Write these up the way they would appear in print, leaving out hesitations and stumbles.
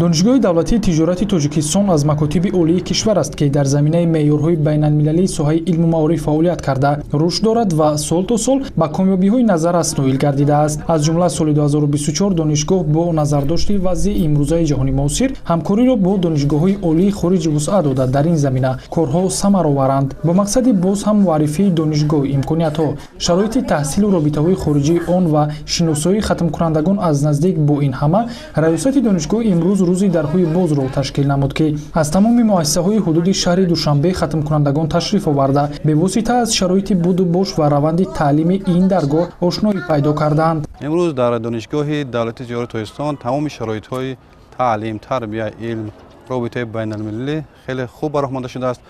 Донишгоҳи давлатии тиҷорати Тоҷикистон аз макотиби олии кишвар аст, ки дар заминаи меъёрҳои байналмилалии соҳаи илму маориф фаъолият карда, рушд дорад ва сол то сол ба комёбиҳои назаррас ноил гардидааст. Аз ҷумла соли 2024 донишгоҳ бо назардошти вазъи имрӯзаи ҷаҳони муосир ҳамкориро бо донишгоҳҳои олии хориҷ вусъат дода, дар ин замина корҳо самароваранд. Бо мақсади боз ҳам муаррифии донишгоҳ, имкониятҳо, шароити таҳсилу робитаҳои хориҷии он ва шиносоии хатмкунандагон аз наздик бо ин ҳама, раёсати донишгоҳ имрӯз рӯзи дарҳои бозро ташкил намуд, ки аз тамоми муассисаҳои ҳудуди шаҳри Душанбе хатмкунандагон ташриф оварда, бевосита аз шароити буду бош ва раванди таълими ин даргоҳ ошноӣ пайдо карданд. Имрӯз дар Донишгоҳи давлатии тиҷорати Тоҷикистон тамоми шароитҳои таълим, тарбия, илм, робитаи байналмилалӣ хеле хуб ба роҳ монда шудааст.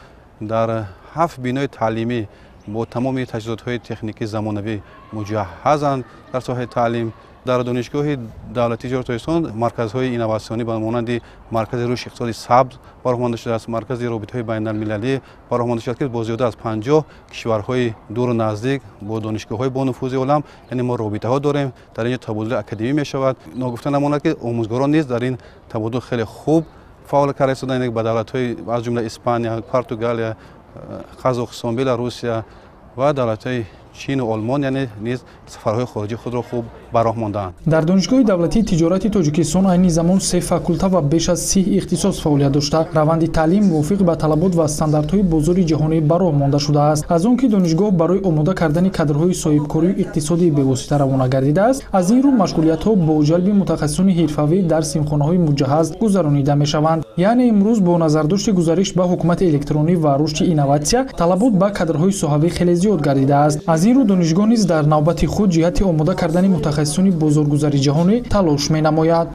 Дар 7 бинои таълимӣ бо тамоми таҷҳизотҳои техникии замонавӣ муҷаҳҳазанд дар соҳаи таълим. Дар Донишгоҳи давлатии тиҷорати Тоҷикистон марказҳои инноватсионӣ ба монанди маркази рушди иқтисоди сабз ба роҳ монда шудааст, маркази робитаҳои байналмилалӣ ба роҳ монда шудааст, ки бо зиёда аз 50 кишварҳои дуру наздик бо донишгоҳҳои бонуфузи олам, яъне мо робитаҳо дорем. Дар инҷо табодули академӣ мешавад. Ногуфта намонад, ки омӯзгорон низ дар ин табодул хеле хуб фаъол карда истодаанд. Ба давлатҳои аз ҷумла Испания, Португалия, Қазоқистон, Беларусия ва давлатҳои Чину Олмон, яъне низ сафарҳои хориҷии худро хуб ба роҳ мондаанд. Дар Донишгоҳи давлатии тиҷорати Тоҷикистон айни замон 3 факулта ва беш аз 30 ихтисос фаъолият дошта, раванди таълим мувофиқ ба талабот ва стандартҳои бозори ҷаҳонӣ ба роҳ монда шудааст. Аз он ки донишгоҳ барои омода кардани кадрҳои соҳибкорию иқтисодӣ бевосита равона гардидааст, аз ин рӯ машғулиятҳо бо ҷалби мутахассисони ҳирфавӣ дар синфхонаҳои муҷаҳҳаз гузаронида мешаванд. Яъне имрӯз бо назардошти гузариш ба ҳукумати электронӣ ва рушди инноватсия талабот ба кадрҳои соҳавӣ хеле зиёд гардидааст. Аз ин рӯ донишгоҳ низ дар навбати худ ҷиҳати омода кардани мутахассисони бозоргузари ҷаҳонӣ талош менамояд.